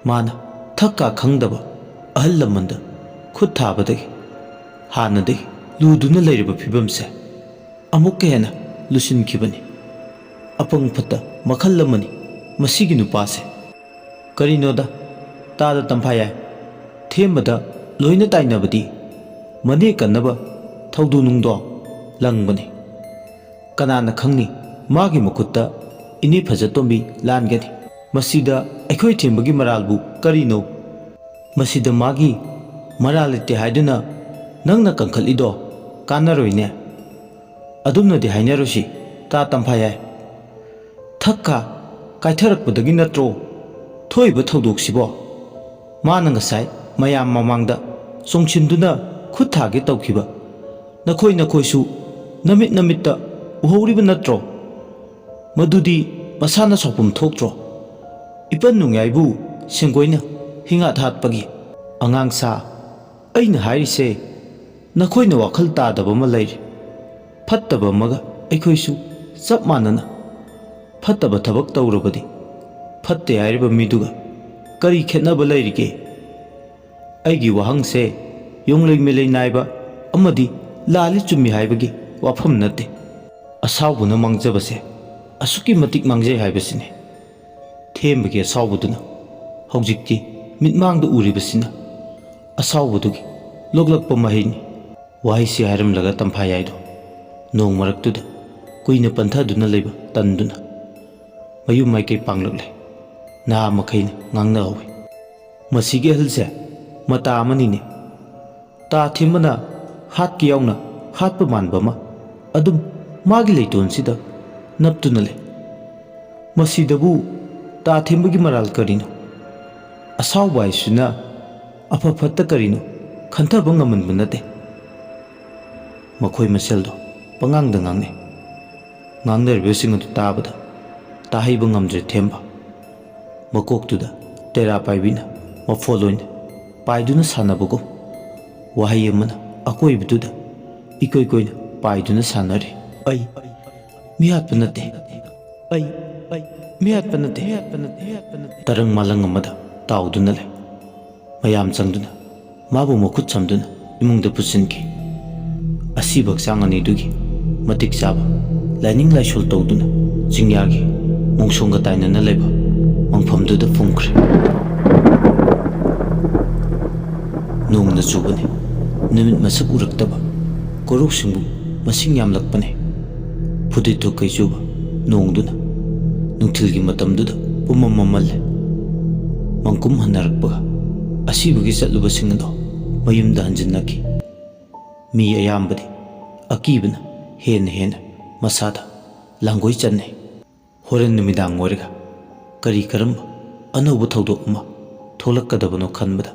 ꯃꯥꯅ ꯊꯛ ꯀꯥ ꯈꯪꯗꯕ ꯑꯍꯜ ꯂꯃꯟꯗ ꯈꯨꯠ ꯊꯥꯕꯗꯒꯤ ꯍꯥꯟꯅꯗꯒꯤ ꯂꯨꯗꯨꯅ ꯂꯩꯔꯤꯕ ꯐꯤꯕꯝꯁꯦ ꯑꯃꯨꯛꯀ ꯍꯦꯟꯅ ꯂꯨꯁꯤꯟꯈꯤꯕꯅꯤ꯫ ꯑꯄꯪ ꯐꯠꯇ ꯃꯈꯜ ꯑꯃꯅꯤ ꯃꯁꯤꯒꯤ ꯅꯨꯄꯥꯁꯦ꯫ ꯀꯔꯤꯅꯣꯗ, ꯇꯥꯗ ꯇꯝꯐꯥ ꯌꯥꯏ꯫ ꯊꯦꯝꯕꯗ ꯂꯣꯏꯅ ꯇꯥꯏꯅꯕꯗꯤ ꯃꯅꯦ ꯀꯟꯅꯕ ꯊꯧꯗꯨ ꯅꯨꯡꯗꯣ ꯂꯪꯕꯅꯤ꯫ ꯀꯅꯥꯅ ꯈꯪꯅꯤ ꯃꯥꯒꯤ ꯃꯈꯨꯠꯇ "ꯏꯅꯦ ꯐꯖꯇꯣꯝꯕꯤ ꯂꯥꯟꯒꯅꯤ꯫ ꯃꯁꯤꯗ ꯑꯩꯈꯣꯏ ꯊꯦꯝꯕꯒꯤ ꯃꯔꯥꯜꯕꯨ ꯀꯔꯤꯅꯣ? ꯃꯁꯤꯗ ꯃꯥꯒꯤ ꯃꯔꯥꯜ ꯂꯩꯇꯦ ꯍꯥꯏꯗꯨꯅ ꯅꯪꯅ ꯀꯟꯈꯠꯂꯤꯗꯣ ꯀꯥꯟꯅꯔꯣꯏꯅꯦ꯫ ꯑꯗꯨꯝꯅꯗꯤ ꯍꯥꯏꯅꯔꯣꯏꯁꯤ, ꯇꯥ ꯇꯝꯐꯥꯌꯥꯏ꯫ ꯊꯛ ꯈꯥ ꯀꯥꯏꯊꯔꯛꯄꯗꯒꯤ ꯅꯠꯇ꯭ꯔꯣ ꯊꯣꯛꯏꯕ ꯊꯧꯗꯣꯛꯁꯤꯕꯣ?" ꯃꯥꯅ ꯉꯁꯥꯏ ꯃꯌꯥꯝ ꯃꯃꯥꯡꯗ ꯆꯣꯡꯁꯤꯟꯗꯨꯅ ꯈꯨꯠ ꯊꯥꯒꯦ ꯇꯧꯈꯤꯕ ꯅꯈꯣꯏ ꯅꯈꯣꯏꯁꯨ ꯅꯃꯤꯠ ꯅꯃꯤꯠꯇ ꯎꯍꯧꯔꯤꯕ ꯅꯠꯇ꯭ꯔꯣ? ꯃꯗꯨꯗꯤ ꯃꯁꯥꯅ ꯁꯥꯎꯐꯝ ꯊꯣꯛꯇ꯭ꯔꯣ? ꯏꯄꯟ ꯅꯨꯡꯌꯥꯏꯕꯨ ꯁꯦꯡꯒꯣꯏꯅ ꯍꯤꯉꯥꯠ ꯍꯥꯠꯄꯒꯤ꯫ ꯑꯉꯥꯡ ꯁꯥ, ꯑꯩꯅ ꯍꯥꯏꯔꯤꯁꯦ ꯅꯈꯣꯏꯅ ꯋꯥꯈꯜ ꯇꯥꯗꯕ ꯑꯃ ꯂꯩꯔꯤ꯫ ꯐꯠꯇꯕ ꯑꯃꯒ ꯑꯩꯈꯣꯏꯁꯨ ꯆꯞ ꯃꯥꯟꯅꯅ ꯐꯠꯇꯕ ꯊꯕꯛ ꯇꯧꯔꯕꯗꯤ ꯐꯠꯇꯦ ꯍꯥꯏꯔꯤꯕ ꯃꯤꯗꯨꯒ ꯀꯔꯤ ꯈꯦꯠꯅꯕ ꯂꯩꯔꯤꯒꯦ? ꯑꯩꯒꯤ ꯋꯥꯍꯪꯁꯦ ꯌꯣꯡꯂꯩ ꯃꯦꯂꯩ ꯅꯥꯏꯕ ꯑꯃꯗꯤ ꯂꯥꯜꯂꯤ ꯆꯨꯝꯃꯤ ꯍꯥꯏꯕꯒꯤ ꯋꯥꯐꯝ ꯅꯠꯇꯦ꯫ ꯑꯁꯥꯎꯕꯅ ꯃꯥꯡꯖꯕꯁꯦ ꯑꯁꯨꯛꯀꯤ ꯃꯇꯤꯛ ꯃꯥꯡꯖꯩ ꯍꯥꯏꯕꯁꯤꯅꯤ꯫ ꯊꯦꯝꯕꯒꯤ ꯑꯁꯥꯎꯕꯗꯨꯅ ꯍꯧꯖꯤꯛꯇꯤ ꯃꯤꯠꯃꯥꯡꯗ ꯎꯔꯤꯕꯁꯤꯅ ꯑꯁꯥꯎꯕꯗꯨꯒꯤ ꯂꯣꯛꯂꯛꯄ ꯃꯍꯩꯅꯤ꯫ ꯋꯥꯍꯩꯁꯤ ꯍꯥꯏꯔꯝꯂꯒ ꯇꯝꯐꯥꯌꯥꯏꯗꯣ ꯅꯣꯡ ꯃꯔꯛꯇꯨꯗ ꯀꯨꯏꯅ ꯄꯟꯊꯗꯨꯅ ꯂꯩꯕ ꯇꯟꯗꯨꯅ ꯃꯌꯨꯝ ꯃꯥꯏꯀꯩ ꯄꯥꯡꯂꯛꯂꯦ꯫ ꯅꯍꯥ ꯃꯈꯩꯅ ꯉꯥꯡꯅꯍꯧꯋꯤ, "ꯃꯁꯤꯒꯤ ꯑꯍꯜꯁꯦ ꯃꯇꯥ ꯑꯃꯅꯤꯅꯦ꯫ ꯇꯥ ꯊꯦꯝꯕꯅ ꯍꯥꯠꯀꯦ ꯌꯥꯎꯅ ꯍꯥꯠꯄ ꯃꯥꯟꯕ ꯑꯃ ꯑꯗꯨꯝ ꯃꯥꯒꯤ ꯂꯩꯇꯣꯟꯁꯤꯗ ꯅꯞꯇꯨꯅ ꯂꯩ꯫ ꯃꯁꯤꯗꯕꯨ ꯇꯥ ꯊꯦꯝꯕꯒꯤ ꯃꯔꯥꯜ ꯀꯔꯤꯅꯣ? ꯑꯁꯥꯎꯕ ꯍꯥꯏꯁꯤꯅ ꯑꯐ ꯐꯠꯇ ꯀꯔꯤꯅꯣ ꯈꯟꯊꯕ ꯉꯝꯍꯟꯕ ꯅꯠꯇꯦ꯫" ꯃꯈꯣꯏ ꯃꯁꯦꯜꯗꯣ ꯄꯉꯥꯡꯗ ꯉꯥꯡꯅꯩ꯫ ꯉꯥꯡꯅꯔꯤꯕꯁꯤꯡ ꯑꯗꯨ ꯇꯥꯕꯗ ꯇꯥꯍꯩꯕ ꯉꯝꯗ꯭ꯔꯦ ꯊꯦꯝꯕ꯫ ꯃꯀꯣꯛꯇꯨꯗ ꯇꯦꯔꯥ ꯄꯥꯏꯕꯤꯅ ꯃꯐꯣꯜ ꯑꯣꯏꯅ ꯄꯥꯏꯗꯨꯅ ꯁꯥꯟꯅꯕꯒꯨꯝ, ꯋꯥꯍꯩ ꯑꯃꯅ ꯑꯀꯣꯏꯕꯗꯨꯗ ꯏꯀꯣꯏ ꯀꯣꯏꯅ ꯄꯥꯏꯗꯨꯅ ꯁꯥꯟꯅꯔꯤ꯫ "ꯑꯩ ꯃꯤꯍꯥꯠꯄ ꯅꯠꯇꯦ꯫ ꯑꯩ ꯃꯤꯍꯥꯠꯄ ꯅꯠꯇꯦ꯫" ꯇꯔꯪ ꯃꯥꯂꯪ ꯑꯃꯗ ꯇꯥꯎꯗꯨꯅ ꯂꯩ꯫ ꯃꯌꯥꯝ ꯆꯪꯗꯨꯅ ꯃꯥꯕꯨ ꯃꯈꯨꯠ ꯁꯝꯗꯨꯅ ꯏꯃꯨꯡꯗ ꯄꯨꯁꯤꯟꯈꯤ꯫ ꯑꯁꯤꯕ ꯍꯛꯆꯥꯡ ꯑꯅꯤꯗꯨꯒꯤ ꯃꯇꯤꯛ ꯆꯥꯕ ꯂꯥꯏꯅꯤꯡ ꯂꯥꯏꯁꯣꯜ ꯇꯧꯗꯨꯅ ꯆꯤꯡꯌꯥꯒꯤ ꯃꯣꯡꯁꯣꯡꯒ ꯇꯥꯏꯅꯅ ꯂꯩꯕ ꯃꯪꯐꯝꯗꯨꯗ ꯐꯨꯝꯈ꯭ꯔꯦ꯫ ꯅꯣꯡꯅ ꯆꯨꯕꯅꯤ꯫ ꯅꯨꯃꯤꯠ ꯃꯁꯛ ꯎꯔꯛꯇꯕ ꯀꯣꯔꯧꯁꯤꯡꯕꯨ ꯃꯁꯤꯡ ꯌꯥꯝꯂꯛꯄꯅꯤ꯫ ꯐꯨꯗꯤꯠ ꯊꯣꯛꯀꯩ ꯆꯨꯕ ꯅꯣꯡꯗꯨꯅ ꯅꯨꯡꯊꯤꯜꯒꯤ ꯃꯇꯝꯗꯨꯗ ꯄꯨꯝꯃꯝ ꯃꯝꯃꯜꯂꯦ꯫ ꯃꯪꯀꯨꯝ ꯍꯟꯅꯔꯛꯄꯒ ꯑꯁꯤꯕꯒꯤ ꯆꯠꯂꯨꯕꯁꯤꯡ ꯑꯗꯣ ꯃꯌꯨꯝꯗ ꯍꯟꯖꯤꯟꯅꯈꯤ꯫ ꯃꯤ ꯑꯌꯥꯝꯕꯗꯤ ꯑꯀꯤꯕꯅ ꯍꯦꯟꯅ ꯍꯦꯟꯅ ꯃꯁꯥꯗ ꯂꯥꯡꯒꯣꯏ ꯆꯟꯅꯩ꯫ ꯍꯣꯔꯦꯟ ꯅꯨꯃꯤꯗꯥꯡ ꯑꯣꯏꯔꯒ ꯀꯔꯤ ꯀꯔꯝꯕ ꯑꯅꯧꯕ ꯊꯧꯗꯣꯛ ꯑꯃ ꯊꯣꯛꯂꯛꯀꯗꯕꯅꯣ ꯈꯟꯕꯗ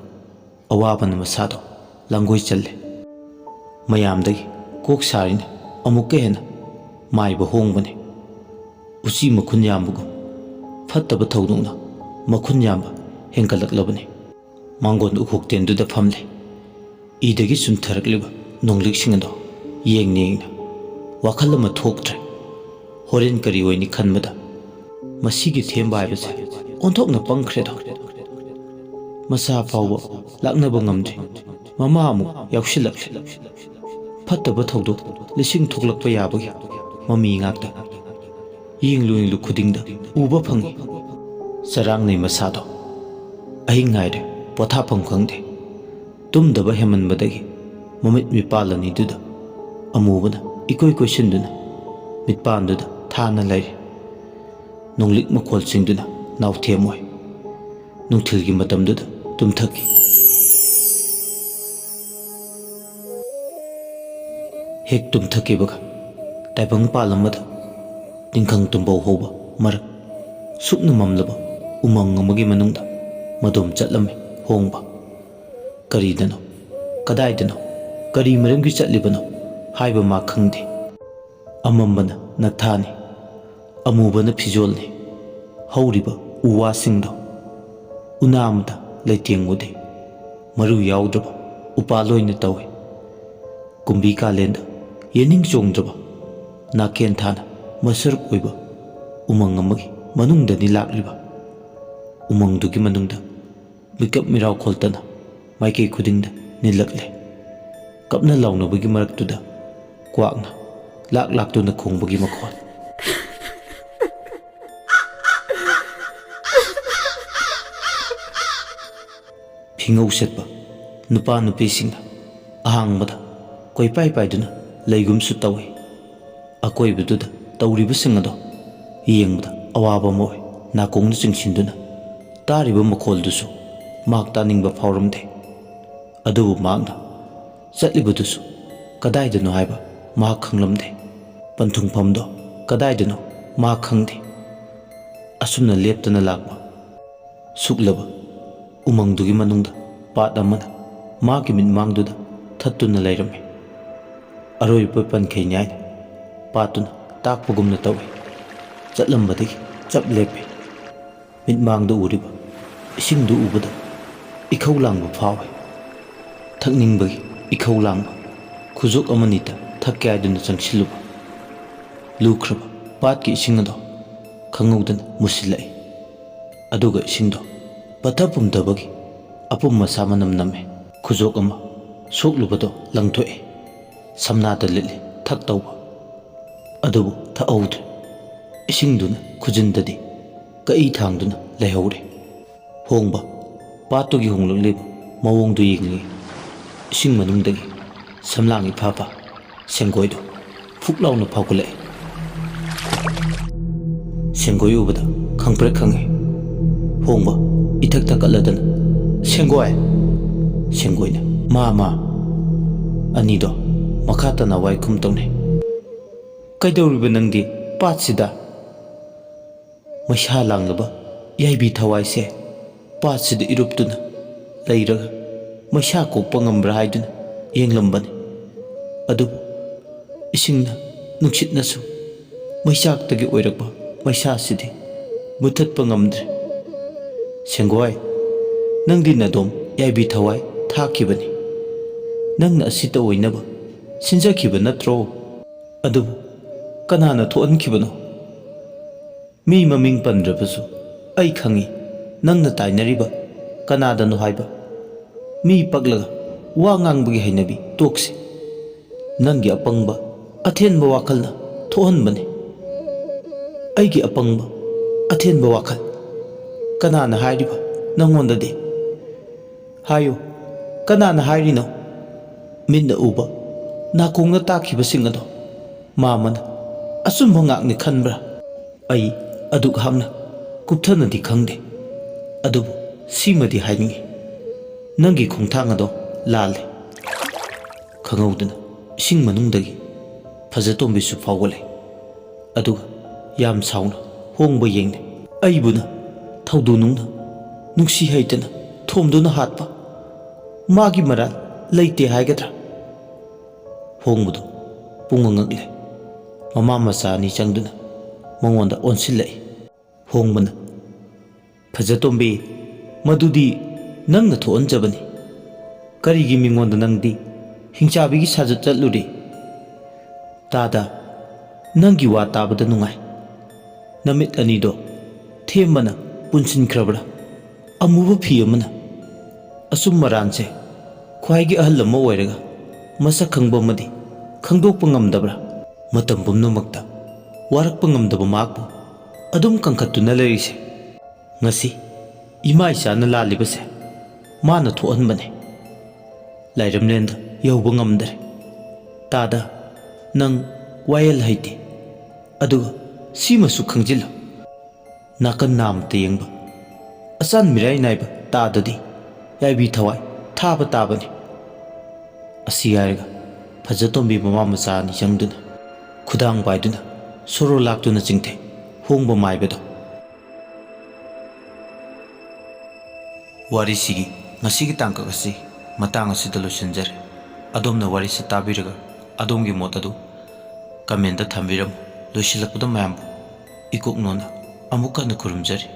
ꯑꯋꯥꯕꯅ ꯃꯁꯥꯗꯣ ꯂꯥꯡꯒꯣꯏ ꯆꯜꯂꯦ꯫ ꯃꯌꯥꯝꯗꯒꯤ ꯀꯣꯛ ꯁꯥꯔꯤꯅ ꯑꯃꯨꯛꯀ ꯍꯦꯟꯅ ꯃꯥꯏꯕ ꯍꯣꯡꯕꯅꯦ꯫ ꯎꯆꯤ ꯃꯈꯨꯟ ꯌꯥꯝꯕꯒꯨꯝ ꯐꯠꯇꯕ ꯊꯧꯗꯣꯛꯅ ꯃꯈꯨꯟ ꯌꯥꯝꯕ ꯍꯦꯟꯒꯠꯂꯛꯂꯕꯅꯤ꯫ ꯃꯥꯡꯒꯣꯟ ꯎꯈꯣꯛꯇꯦꯟꯗꯨꯗ ꯐꯝꯂꯦ꯫ ꯏꯗꯒꯤ ꯆꯨꯝꯊꯔꯛꯂꯤꯕ ꯅꯣꯡꯂꯤꯛꯁꯤꯡ ꯑꯗꯣ ꯌꯦꯡꯅ ꯌꯦꯡꯅ ꯋꯥꯈꯜ ꯑꯃ ꯊꯣꯛꯇ꯭ꯔꯦ꯫ ꯍꯣꯔꯦꯟ ꯀꯔꯤ ꯑꯣꯏꯅꯤ ꯈꯟꯕꯗ ꯃꯁꯤꯒꯤ ꯊꯦꯝꯕ ꯍꯥꯏꯕꯁꯦ ꯑꯣꯟꯊꯣꯛꯅ ꯄꯪꯈ꯭ꯔꯦꯗꯣ꯫ ꯃꯁꯥ ꯐꯥꯎꯕ ꯂꯥꯛꯅꯕ ꯉꯝꯗ꯭ꯔꯤ꯫ ꯃꯃꯥ ꯑꯃꯨꯛ ꯌꯥꯎꯁꯤꯜꯂꯛꯂꯦ꯫ ꯐꯠꯇꯕ ꯊꯧꯗꯣꯛ ꯂꯤꯁꯤꯡ ꯊꯣꯛꯂꯛꯄ ꯌꯥꯕꯒꯤ ꯃꯃꯤ ꯉꯥꯛꯇ꯫ ꯌꯦꯡꯂꯨ ꯌꯦꯡꯂꯨ ꯈꯨꯗꯤꯡꯗ ꯎꯕ ꯐꯪꯏ꯫ ꯆꯔꯥꯡꯅꯩ ꯃꯁꯥꯗꯣ꯫ ꯑꯍꯤꯡ ꯍꯥꯏꯔꯦ ꯄꯣꯊꯥꯐꯝ ꯈꯪꯗꯦ꯫ ꯇꯨꯝꯗꯕ ꯍꯦꯟꯃꯟꯕꯗꯒꯤ ꯃꯃꯤꯠ ꯃꯤꯄꯥꯜ ꯑꯅꯤꯗꯨꯗ ꯑꯃꯨꯕꯅ ꯏꯀꯣꯏ ꯀꯣꯏꯁꯤꯟꯗꯨꯅ ꯃꯤꯠꯄꯥꯟꯗꯨꯗ ꯊꯥꯅ ꯂꯩꯔꯤ꯫ ꯅꯣꯡꯂꯤꯛ ꯃꯈꯣꯜꯁꯤꯡꯗꯨꯅ ꯅꯥꯎꯊꯦꯝ ꯑꯣꯏ꯫ ꯅꯨꯡꯊꯤꯜꯒꯤ ꯃꯇꯝꯗꯨꯗ ꯇꯨꯝꯊꯈꯤ꯫ ꯍꯦꯛ ꯇꯨꯝꯊꯈꯤꯕꯒ ꯇꯥꯏꯕꯪ ꯄꯥꯜ ꯑꯃꯗ ꯅꯤꯡꯈꯪ ꯇꯨꯝꯕꯧ ꯍꯧꯕ ꯃꯔꯛ ꯁꯨꯞꯅ ꯃꯝꯂꯕ ꯎꯃꯪ ꯑꯃꯒꯤ ꯃꯅꯨꯡꯗ ꯃꯗꯣꯝ ꯆꯠꯂꯝꯃꯤ ꯍꯣꯡꯕ꯫ ꯀꯔꯤꯗꯅꯣ? ꯀꯗꯥꯏꯗꯅꯣ? ꯀꯔꯤ ꯃꯔꯝꯒꯤ ꯆꯠꯂꯤꯕꯅꯣ ꯍꯥꯏꯕ ꯃꯥ ꯈꯪꯗꯦ꯫ ꯑꯃꯝꯕꯅ ꯅꯛꯊꯥꯅꯤ, ꯑꯃꯨꯕꯅ ꯐꯤꯖꯣꯜꯅꯤ꯫ ꯍꯧꯔꯤꯕ ꯎ ꯋꯥꯁꯤꯡꯗꯣ ꯎꯅꯥ ꯑꯃꯗ ꯂꯩꯇꯦꯡꯉꯨꯗꯦ꯫ ꯃꯔꯨ ꯌꯥꯎꯗ꯭ꯔꯕ ꯎꯄꯥꯜ ꯑꯣꯏꯅ ꯇꯧꯏ꯫ ꯀꯨꯝꯕꯤ ꯀꯥꯂꯦꯟꯗ ꯌꯦꯅꯤꯡ ꯆꯣꯡꯗ꯭ꯔꯕ ꯅꯥꯀꯦꯟ ꯊꯥꯅ ꯃꯁꯔꯨꯛ ꯑꯣꯏꯕ ꯎꯃꯪ ꯑꯃꯒꯤ ꯃꯅꯨꯡꯗꯅꯤ ꯂꯥꯛꯂꯤꯕ꯫ ꯎꯃꯪꯗꯨꯒꯤ ꯃꯅꯨꯡꯗ ꯃꯤꯀꯞ ꯃꯤꯔꯥꯎ ꯈꯣꯜꯇꯅ ꯃꯥꯏꯀꯩ ꯈꯨꯗꯤꯡꯗ ꯅꯤꯜꯂꯛꯂꯦ꯫ ꯀꯞꯅ ꯂꯥꯎꯅꯕꯒꯤ ꯃꯔꯛꯇꯨꯗ ꯀ꯭ꯋꯥꯛꯅ ꯂꯥꯛ ꯂꯥꯛꯇꯨꯅ ꯈꯣꯡꯕꯒꯤ ꯃꯈꯣꯜ꯫ ꯐꯤꯉꯧ ꯁꯦꯠꯄ ꯅꯨꯄꯥ ꯅꯨꯄꯤꯁꯤꯡꯅ ꯑꯍꯥꯡꯕꯗ ꯀꯣꯏꯄꯥꯏ ꯄꯥꯏꯗꯨꯅ ꯂꯩꯒꯨꯝꯁꯨ ꯇꯧꯏ꯫ ꯑꯀꯣꯏꯕꯗꯨꯗ ꯇꯧꯔꯤꯕꯁꯤꯡ ꯑꯗꯣ ꯌꯦꯡꯕꯗ ꯑꯋꯥꯕ ꯑꯃ ꯑꯣꯏ꯫ ꯅꯥꯀꯣꯡꯗ ꯆꯤꯡꯁꯤꯟꯗꯨꯅ ꯇꯥꯔꯤꯕ ꯃꯈꯣꯜꯗꯨꯁꯨ ꯃꯍꯥꯛ ꯇꯥꯅꯤꯡꯕ ꯐꯥꯎꯔꯝꯗꯦ꯫ ꯑꯗꯨꯕꯨ ꯃꯍꯥꯛꯅ ꯆꯠꯂꯤꯕꯗꯨꯁꯨ ꯀꯗꯥꯏꯗꯅꯣ ꯍꯥꯏꯕ ꯃꯍꯥꯛ ꯈꯪꯂꯝꯗꯦ꯫ ꯄꯟꯊꯨꯡꯐꯝꯗꯣ ꯀꯗꯥꯏꯗꯅꯣ ꯃꯍꯥꯛ ꯈꯪꯗꯦ꯫ ꯑꯁꯨꯝꯅ ꯂꯦꯞꯇꯅ ꯂꯥꯛꯄ ꯁꯨꯛꯂꯕ ꯎꯃꯪꯗꯨꯒꯤ ꯃꯅꯨꯡꯗ ꯄꯥꯠ ꯑꯃꯅ ꯃꯍꯥꯛꯀꯤ ꯃꯤꯠꯃꯥꯡꯗꯨꯗ ꯊꯠꯇꯨꯅ ꯂꯩꯔꯝꯃꯤ꯫ ꯑꯔꯣꯏꯕ ꯄꯟꯈꯩꯅꯤ ꯍꯥꯏꯅ ꯄꯥꯠꯇꯨꯅ ꯇꯥꯛꯄꯒꯨꯝꯅ ꯇꯧꯏ꯫ ꯆꯠꯂꯝꯕꯗꯒꯤ ꯆꯞ ꯂꯦꯞꯄꯤ꯫ ꯃꯤꯠꯃꯥꯡꯗ ꯎꯔꯤꯕ ꯏꯁꯤꯡꯗꯨ ꯎꯕꯗ ꯏꯈꯧ ꯂꯥꯡꯕ ꯐꯥꯎꯏ꯫ ꯊꯛꯅꯤꯡꯕꯒꯤ ꯏꯈꯧ ꯂꯥꯡꯕ꯫ ꯈꯨꯖꯣꯛ ꯑꯃꯅꯤꯇ ꯊꯛꯀꯦ ꯍꯥꯏꯗꯨꯅ ꯆꯪꯁꯤꯜꯂꯨꯕ꯫ ꯂꯨꯈ꯭ꯔꯕ ꯄꯥꯠꯀꯤ ꯏꯁꯤꯡ ꯑꯗꯣ ꯈꯪꯍꯧꯗꯅ ꯃꯨꯁꯤꯜꯂꯛꯏ꯫ ꯑꯗꯨꯒ ꯏꯁꯤꯡꯗꯣ ꯄꯠꯊ ꯄꯨꯝꯊꯕꯒꯤ ꯑꯄꯨꯝ ꯑꯁꯥ ꯃꯅꯝ ꯅꯝꯃꯤ꯫ ꯈꯨꯖꯣꯛ ꯑꯃ ꯁꯣꯛꯂꯨꯕꯗꯣ ꯂꯪꯊꯣꯛꯏ꯫ ꯁꯝꯅꯥꯗ ꯂꯤꯠꯂꯤ ꯊꯛꯇꯧꯕ꯫ ꯑꯗꯨꯕꯨ ꯊꯛꯍꯧꯗ꯭ꯔꯦ꯫ ꯏꯁꯤꯡꯗꯨꯅ ꯈꯨꯖꯤꯟꯗꯗꯤ ꯀꯛꯏ ꯊꯥꯡꯗꯨꯅ ꯂꯩꯍꯧꯔꯦ꯫ ꯍꯣꯡꯕ ꯄꯥꯠꯇꯨꯒꯤ ꯍꯣꯡꯂꯛꯂꯤꯕ ꯃꯑꯣꯡꯗꯨ ꯌꯦꯡꯂꯤ꯫ ꯏꯁꯤꯡ ꯃꯅꯨꯡꯗꯒꯤ ꯁꯝꯂꯥꯡ ꯏꯐꯥ ꯐꯥ ꯁꯦꯡꯒꯣꯏꯗꯣ ꯐꯨꯛ ꯂꯥꯎꯅ ꯐꯥꯎꯒꯠꯂꯛꯏ꯫ ꯁꯦꯡꯒꯣꯏ ꯎꯕꯗ ꯈꯪꯄ꯭ꯔꯦꯛ ꯈꯪꯉꯤ꯫ ꯍꯣꯡꯕ ꯏꯊꯛ ꯊꯛꯀꯠꯂꯗꯅ, "ꯁꯦꯡꯒꯣꯏ!" ꯁꯦꯡꯒꯣꯏꯅ, "ꯃꯥ, ꯃꯥ!" ꯑꯅꯤꯗꯣ ꯃꯈꯥ ꯇꯥꯅ ꯋꯥꯏꯈꯨꯝ ꯇꯧꯅꯩ꯫ "ꯀꯩꯗꯧꯔꯤꯕ ꯅꯪꯗꯤ ꯄꯥꯠꯁꯤꯗ?" ꯃꯩꯁꯥ ꯂꯥꯡꯂꯕ ꯌꯥꯏꯕꯤ ꯊꯋꯥꯏꯁꯦ ꯄꯥꯠꯁꯤꯗ ꯏꯔꯨꯞꯇꯨꯅ ꯂꯩꯔꯒ ꯃꯩꯁꯥ ꯀꯣꯛꯄ ꯉꯝꯕ꯭ꯔꯥ ꯍꯥꯏꯗꯨꯅ ꯌꯦꯡꯂꯝꯕꯅꯤ꯫ ꯑꯗꯨꯕꯨ ꯏꯁꯤꯡꯅ, ꯅꯨꯡꯁꯤꯠꯅꯁꯨ ꯃꯩꯆꯥꯛꯇꯒꯤ ꯑꯣꯏꯔꯛꯄ ꯃꯩꯁꯥꯁꯤꯗꯤ ꯃꯨꯊꯠꯄ ꯉꯝꯗ꯭ꯔꯦ꯫ "ꯁꯦꯡꯒꯣꯏ, ꯅꯪꯗꯤ ꯅꯗꯣꯝ ꯌꯥꯏꯕꯤ ꯊꯋꯥꯏ ꯊꯥꯈꯤꯕꯅꯤ꯫ ꯅꯪꯅ ꯑꯁꯤꯇ ꯑꯣꯏꯅꯕ ꯁꯤꯟꯖꯈꯤꯕ ꯅꯠꯇ꯭ꯔꯣ? ꯑꯗꯨꯕꯨ ꯀꯅꯥꯅ ꯊꯣꯛꯍꯟꯈꯤꯕꯅꯣ? ꯃꯤ ꯃꯃꯤꯡ ꯄꯟꯗ꯭ꯔꯕꯁꯨ ꯑꯩ ꯈꯪꯏ ꯅꯪꯅ ꯇꯥꯏꯅꯔꯤꯕ ꯀꯅꯥꯗꯅꯣ ꯍꯥꯏꯕ꯫ ꯃꯤ ꯄꯛꯂꯒ ꯋꯥ ꯉꯥꯡꯕꯒꯤ ꯍꯩꯅꯕꯤ ꯇꯣꯛꯁꯤ꯫ ꯅꯪꯒꯤ ꯑꯄꯪꯕ, ꯑꯊꯦꯟꯕ ꯋꯥꯈꯜꯅ ꯊꯣꯛꯍꯟꯕꯅꯤ꯫" "ꯑꯩꯒꯤ ꯑꯄꯪꯕ, ꯑꯊꯦꯟꯕ ꯋꯥꯈꯜ? ꯀꯅꯥꯅ ꯍꯥꯏꯔꯤꯕ ꯅꯪꯉꯣꯟꯗꯗꯤ?" "ꯍꯥꯏꯌꯨ, ꯀꯅꯥꯅ ꯍꯥꯏꯔꯤꯅꯣ? ꯃꯤꯠꯅ ꯎꯕ, ꯅꯥꯀꯣꯡꯅ ꯇꯥꯈꯤꯕꯁꯤꯡ ꯑꯗꯣ ꯃꯥꯃꯅ ꯑꯆꯨꯝꯕ ꯉꯥꯛꯅꯤ ꯈꯟꯕ꯭ꯔꯥ?" "ꯑꯩ ꯑꯗꯨꯛ ꯍꯥꯛꯅ ꯀꯨꯞꯊꯅꯗꯤ ꯈꯪꯗꯦ, ꯑꯗꯨꯕꯨ ꯁꯤꯃꯗꯤ ꯍꯥꯏꯅꯤꯡꯏ, ꯅꯪꯒꯤ ꯈꯣꯡꯊꯥꯡ ꯑꯗꯣ ꯂꯥꯜꯂꯦ꯫ ꯈꯪꯍꯧꯗꯅ ꯏꯁꯤꯡ ꯃꯅꯨꯡꯗꯒꯤ ꯐꯖꯇꯣꯝꯕꯤꯁꯨ ꯐꯥꯎꯒꯠꯂꯦ꯫ ꯑꯗꯨꯒ ꯌꯥꯝ ꯁꯥꯎꯅ ꯍꯣꯡꯕ ꯌꯦꯡꯂꯦ꯫ ꯑꯩꯕꯨꯅ ꯊꯧꯗꯨ ꯅꯨꯡꯅ ꯅꯨꯡꯁꯤ ꯍꯩꯇꯅ ꯊꯣꯝꯗꯨꯅ ꯍꯥꯠꯄ, ꯃꯥꯒꯤ ꯃꯔꯥꯜ ꯂꯩꯇꯦ ꯍꯥꯏꯒꯗ꯭ꯔꯥ? ꯍꯣꯡꯕꯗꯨ ꯄꯨꯡꯉꯛ ꯉꯛꯂꯦ꯫ ꯃꯃꯥ ꯃꯆꯥ ꯑꯅꯤ ꯆꯪꯗꯨꯅ ꯃꯉꯣꯟꯗ ꯑꯣꯟꯁꯤꯜꯂꯛꯏ꯫ ꯍꯣꯡꯕꯅ, "ꯐꯖꯇꯣꯝꯕꯤ, ꯃꯗꯨꯗꯤ ꯅꯪꯅ ꯊꯣꯛꯍꯟꯖꯕꯅꯤ꯫ ꯀꯔꯤꯒꯤ ꯃꯤꯉꯣꯟꯗ ꯅꯪꯗꯤ ꯍꯤꯡꯆꯥꯕꯤꯒꯤ ꯁꯥꯖꯠ ꯆꯠꯂꯨꯔꯤ? ꯇꯥꯗ, ꯅꯪꯒꯤ ꯋꯥ ꯇꯥꯕꯗ ꯅꯨꯡꯉꯥꯏ꯫ ꯅꯃꯤꯠ ꯑꯅꯤꯗꯣ ꯊꯦꯝꯕꯅ ꯄꯨꯟꯁꯤꯟꯈ꯭ꯔꯕ꯭ꯔꯥ? ꯑꯃꯨꯕ ꯐꯤ ꯑꯃꯅ꯫ ꯑꯆꯨꯝ ꯑꯔꯥꯟꯁꯦ ꯈ꯭ꯋꯥꯏꯒꯤ ꯑꯍꯜ ꯑꯃ ꯑꯣꯏꯔꯒ ꯃꯁꯛ ꯈꯪꯕ ꯑꯃꯗꯤ ꯈꯪꯗꯣꯛꯄ ꯉꯝꯗꯕ꯭ꯔꯥ? ꯃꯇꯝ ꯄꯨꯝꯅꯃꯛꯇ ꯋꯥꯔꯛꯄ ꯉꯝꯗꯕ ꯃꯍꯥꯛꯄꯨ ꯑꯗꯨꯝ ꯀꯟꯈꯠꯇꯨꯅ ꯂꯩꯔꯤꯁꯦ꯫ ꯉꯁꯤ ꯏꯃꯥ ꯏꯆꯥꯅ ꯂꯥꯜꯂꯤꯕꯁꯦ ꯃꯥꯅ ꯊꯣꯛꯍꯟꯕꯅꯦ꯫ ꯂꯥꯏꯔꯝꯂꯦꯟꯗ ꯌꯧꯕ ꯉꯝꯗ꯭ꯔꯦ꯫ ꯇꯥꯗ, ꯅꯪ ꯋꯥꯌꯦꯜ ꯍꯩꯇꯦ꯫ ꯑꯗꯨꯒ ꯁꯤꯃꯁꯨ ꯈꯪꯖꯤꯜꯂꯨ, ꯅꯥꯀꯟ ꯅꯥꯝꯇ ꯌꯦꯡꯕ ꯑꯆꯥꯟ ꯃꯤꯔꯥꯏ ꯅꯥꯏꯕ ꯇꯥꯗꯗꯤ ꯌꯥꯏꯕꯤ ꯊꯋꯥꯏ ꯊꯥꯕ ꯇꯥꯕꯅꯤ꯫" ꯑꯁꯤ ꯍꯥꯏꯔꯒ ꯐꯖꯇꯣꯝꯕꯤ ꯃꯃꯥ ꯃꯆꯥ ꯑꯅꯤ ꯆꯪꯗꯨꯅ ꯈꯨꯗꯥꯡ ꯄꯥꯏꯗꯨꯅ ꯁꯣꯔꯣ ꯂꯥꯛꯇꯨꯅ ꯆꯤꯡꯊꯩ ꯍꯣꯡꯕ ꯃꯥꯏꯕꯗꯣ꯫ ꯋꯥꯔꯤꯁꯤꯒꯤ ꯉꯁꯤꯒꯤ ꯇꯥꯡꯀꯛ ꯑꯁꯤ ꯃꯇꯥꯡ ꯑꯁꯤꯗ ꯂꯣꯏꯁꯤꯟꯖꯔꯦ꯫ ꯑꯗꯣꯝꯅ ꯋꯥꯔꯤꯁꯤ ꯇꯥꯕꯤꯔꯒ ꯑꯗꯣꯝꯒꯤ ꯃꯣꯠ ꯑꯗꯨ ꯀꯃꯦꯟꯗ ꯊꯝꯕꯤꯔꯝꯃꯨ꯫ ꯂꯣꯏꯁꯤꯜꯂꯛꯄꯗ ꯃꯌꯥꯝꯕꯨ ꯏꯀꯣꯛ ꯅꯣꯟꯅ ꯑꯃꯨꯛ ꯍꯟꯅ ꯈꯨꯔꯨꯝꯖꯔꯤ꯫